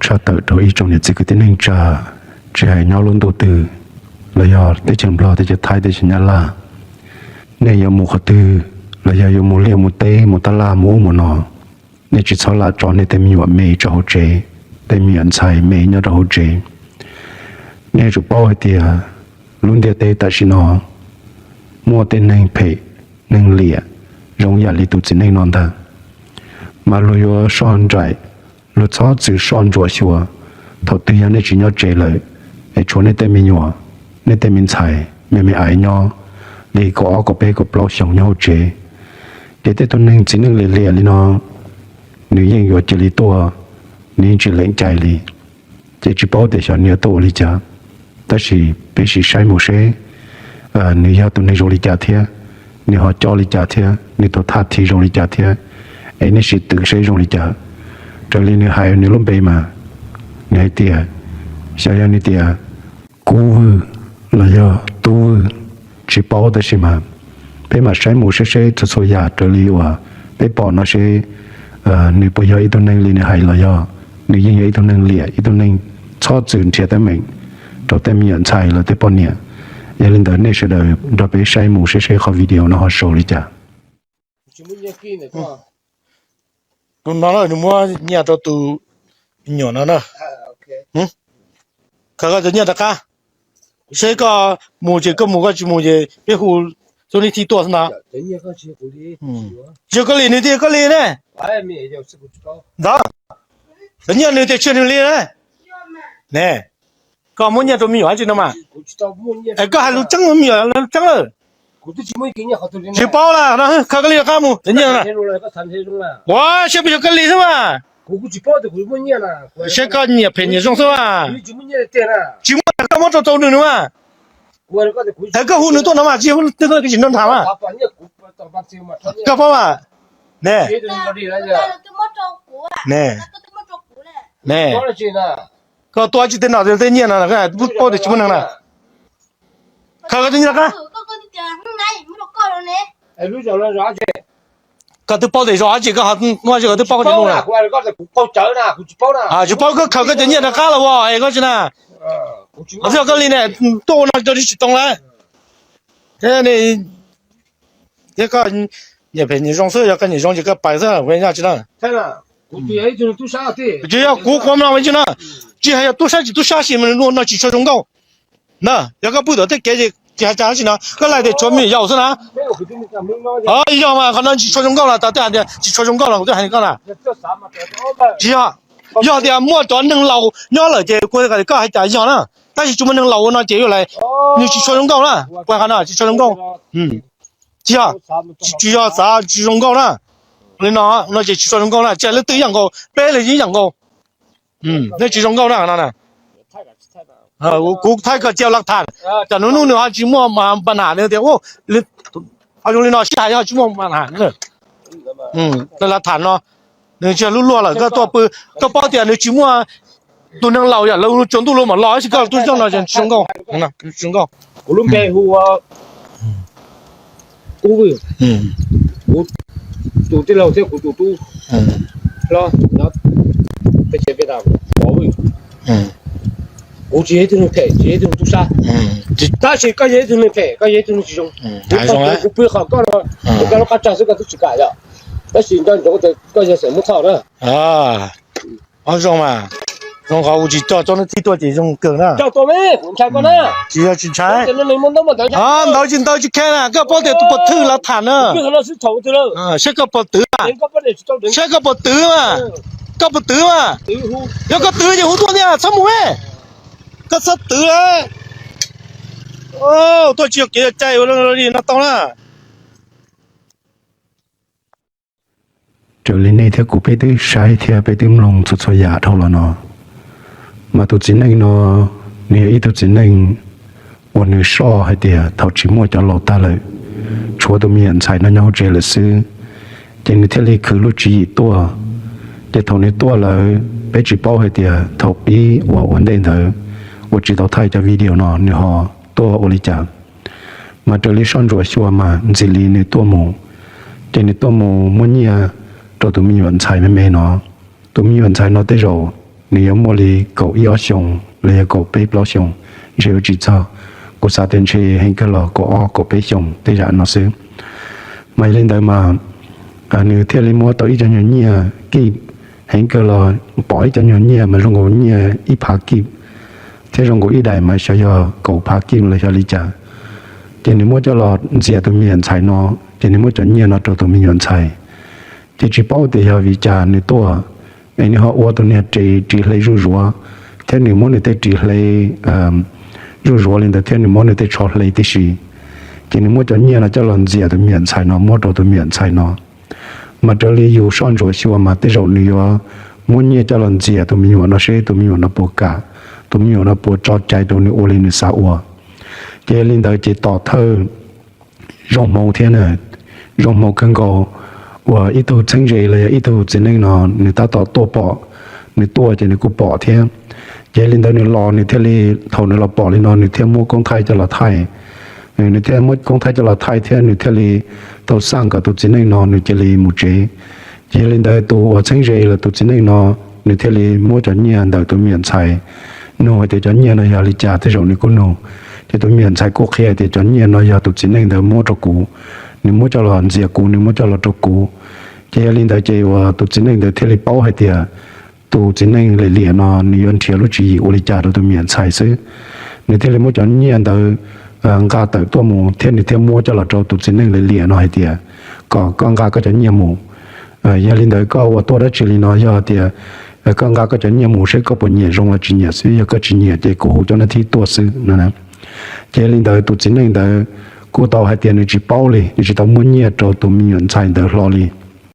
Tshaj tawm rau ib tsoom niam txiv kwv tij neej tsa, tsis hais nyob lub ntuj twg, los yog teb chaws Nplog, teb chaws Thaib, teb chaws Nyab Laj, nej yuav mus qhov twg los yog yuav mus liaj mus teb, mus tab laj mus ub mus no, nej tsis txhob lam tso nej tej me nyuam me tso hauv tsev, tej me nyuam ntxhais me nyob rau hauv tsev. Nej yuav tsum paub hais tias lub ntiaj teb tam sim no muaj tej neeg phem, neeg liam zoo yam li tus txiv neej no ntag. Mas luag yuav soj nraim, luag txhob txwm soj ntsuam xyuas thaum twg yog nej tsis nyob tsev lawm, es tshuav nej tej me nyuam, nej tej me ntxhais me me aiv nyob li kaum ob, kaum peb, kaum plaub xyoos nyob hauv tsev, ces tej tug neeg txiv neej liam liam li no, nws yeej yuav cia li tuaj, nws yeej tsis lees cai li. Ces tsis paub tias xyov nws yuav tuaj ua li cas, tab sis peb sim saib mus seb nws yog tus neeg zoo li cas thiab, nws ho coj li cas thiab, nws tus thaj thi zoo li cas thiab, es nej sim twv seb zoo li cas. Raws li nws hais nws lub npe mas, nws hais tias, xyov yog nws tias Kub Vwj los yog Tub Vwj, tsis paub, tab sis mas peb mam saib mus seb seb txhua txhua yam raws li uas peb pom no seb nws puas yog ib tug neeg li nws hais los yog nws yeej yog ib tug neeg liam, ib tug neeg txhob txwm nrhiav teeb meem rau tej me nyuam ntxhais los tej poj niam. Yog li ntawd nej sawv daws nrog peb saib mus seb seb qhov video no ho sau li cas. Tus no na, nws muab nyiaj rau tus me nyuam no na. Khaws koj cov nyiaj rov qab, seb koj mus ces koj mus, koj tsis mus ces peb hu tub nib thib tuaj xwb na. Yog koj li nws tias koj li ne. Ntawd, cov nyiaj nws tias tsis yog nws li ne. Ne, koj muab nyiaj rau me nyuam dab tsi no mas? Es koj hais lus tseeb, me nyuam lus tseeb lawm. Tsis paub lawm no, khaws koj li rov qab mus, cov nyiaj no. Ua siab pes yog koj li xwb mas. Seb koj nyiam phem nyiam zoo xwb mas. Tsis muaj, koj muab rau tau nws no mas. Es koj hu nws tuaj no mas, tsis hu nws tuaj tsis nrog tham mas. Koj paub mas. Ne, ne, koj tua tsis tej no tej nyiaj no, paub tias tsis muaj neeg na. Khaws koj tej nyiaj rov qab. Koj twb paub tias zos dab tsi, koj ho muab koj twb paub koj cov nyiaj. Tsis paub, koj khaws koj cov nyiaj rov qab los ua es koj tsis na. Qhov twg yog koj li ne, tuaj ua no rau tsis tau lawm. Thiab koj nyiam phem nyiam zoo xwb, yog koj nyiam zoo ces koj pais xwb, kuv nyaj tsis na. Tsis yog kuv, kuv mloog me ntsis na, tsis hais yog tub sab tsis tub sab sis mas nws ua no tsis tshua zoo nkauj na. Yog koj pw tom tej kev ces tsis hais cas dab tsi no, koj laij tias tshuav me nyuam yaus xwb na. Yog mas qhov no tsis tshua zoo nkauj los, tau tej hais tias tsis tshua zoo nkauj los kuv twb hais li koj na. Tsis yog, yog tias muaj cov neeg laus nyob lawm ces kuv hais tias koj hais cas yog na, tab sis tsis muaj neeg laus ua no ces yuav lais, nws tsis tshua zoo nkauj na, kuv hais qhov no tsis tshua zoo nkauj. Tsis yog, tsis yog xav tsis zoo nkauj na. Li no, no ces tsis tshua zoo nkauj na, tsis hais leej twg ib yam nkaus, peb leeg ib yam nkaus. Nej tsis zoo nkauj na no. Kuv thaij koj cia laj tham, tsam nws hnub nws ho tsis muaj npa nam nws tias, ho zoo li no sib hais ho tsis muaj npa nam. Laj tham no, nws tsis yog lub luag lawm, koj tuaj pw, koj paub tias nws tsis muaj tus neeg laus yam lawv tsaus ntuj luag mam los, tab sis koj tuaj zoj no tsis zoo nkauj, tsis zoo nkauj. Kuv lub npe hu ua Kub Vwj. Kuv tus tij laug thiab kuv tus tub hlob nyob peb tsev peb tas Pov Vwj. Kuv tsis yog ib tug neeg phem, tsis yog ib tug neeg tub sab, tab sis koj yog ib tug neeg phem, koj yog ib tug neeg tsis zoo. Kuv pw qhov koj no, koj lub qab tsag xwb koj twb tsis kam yom, tab sis nco ntsoov tias koj yog xeem Hmoob Thoj na. Ob zoo mas, zoo qhov kuv tsis coj tsob neb thib tuaj ces zoo kawg na. Tsis yog tsis ntshai. Ntawd tsis ntawd tsis khe na, koj paub tias tus pov thwj los tham na. Saib koj pov twv, saib koj pov twv mas, koj pov twv mas. Yog koj twv ces hu tuaj tiag, txhob mus, koj txhob twv. Tuaj tsis yog kev cai ua li no tau na. Raws li nej thiab kuv peb twb saib thiab peb twb mloog txhua txhua yam dhau los no, mas tus txiv neej no nws yog ib tug txiv neej uas nws soj hais tias thaum tsis muaj cov laus tag lawm, tshuav tus me nyuam ntxhais no nyob hauv tsev lawm xwb, ces nws thiaj li khwv lub tswv yim tuaj. Ces thaum nws tuaj lawm peb tsis paub hais tias thaum pib uas ua ntej ntawd uas tsis tau thaij cov video no nws ho tuaj ua li cas. Mas raws li soj ntsuam xyuas mas ntxim li nws tuaj mus, ces nws tuaj mus muab nyiaj rau tus me nyuam ntxhais me me no. Tus me nyuam ntxhais no tej zaum nws yuav muaj li kaum ib ob xyoos los yog kaum peb plaub xyoos, ntshe yuav tsis txog. Kuv xav tias ntshe heev kawg los kaum ob kaum peb xyoos tej zam no xwb. Mas yog li ntawd mas nws thiaj li muab tau ib cov nyuag nyiaj kib, heev kawg los pom ib cov nyuag nyiaj mas zoo nkaus nyiaj ib phav kib, thiab zoo nkaus ib daim mas xyov yog kaum phav kib los xyov li cas. Ces nws muab coj los ntxias tus me nyuam ntxhais no, ces nws muab cov nyiaj no rau tus me nyuam ntxhais. Ces tsis paub tias yog vim cas nws tuaj es nws ho ua tus niag ris ris hle zuj zuav, thiab nws muab nws tej ris hle zuj zuav li ntawd thiab nws muab nws tej tsho hle tib si. Ces nws muab cov nyiaj no coj los ntxias tus me nyuam ntxhais no muab rau tus me nyuam ntxhais no. Mas raws li yus soj ntsuam xyuas mas tej zaum nws yuav muab nyiaj coj los ntxias tus me nyuam no seb tus me nyuam no puas kam, tus me nyuam no puas tso cai rau nws ua li nws xav ua. Ces li ntawd ces tom thawj zoo hmoov thiab na, zoo hmoov kawg nkaus uas ib tug txheeb ze los yog ib tug txiv neej no nws tab tom tuaj pom, nws tuaj ces nws kuj pom thiab. Ces li ntawd nws los nws thiaj li, thaum nws los pom li no nws thiaj muab koob thaij coj los thaij. Nws thiaj muab koob thaij coj los thaij thiab nws thiaj li tau xaj kom tus txiv neej no nws cia li mus tsev. Ces yog li ntawd tus uas txheeb ze los tus txiv neej no nws thiaj li muab cov nyiaj ntawm tus me nyuam ntxhais, nug hais tias cov nyiaj no yog li cas tej zaum nws kuj nug. Ces tus me nyuam ntxhais kuj qhia tias cov nyiaj no yog tus txiv neej ntawd muab rau kuv, nws muab coj los ntxias kuv, nws muab coj los rau kuv. Ces yog li ntawd ces uas tus txiv neej ntawd thiaj li paub hais tias tus txiv neej liam liam no nws yuav nrhiav lub tswv yim ua li cas rau tus me nyuam ntxhais xwb. Nws thiaj li muab cov nyiaj ntawd nqa tawm tuaj mus thiab nws thiaj muab coj los rau tus txiv neej liam liam no hais tias kom koj nqa koj cov nyiaj mus. Yog li ntawd koj ua tuaj dab tsi li no, yog tias koj nqa koj cov nyiaj mus seb koj puas nyiam zoo los tsis nyiam xwb, yog koj tsis nyiam ces kuv hu cov nab thib tuaj xwb no. Ces yog li ntawd tus txiv neej ntawd kuj tau hais tias nws tsis paub li, nws tsis tau muab nyiaj rau tus me nyuam ntxhais ntawd hlo li.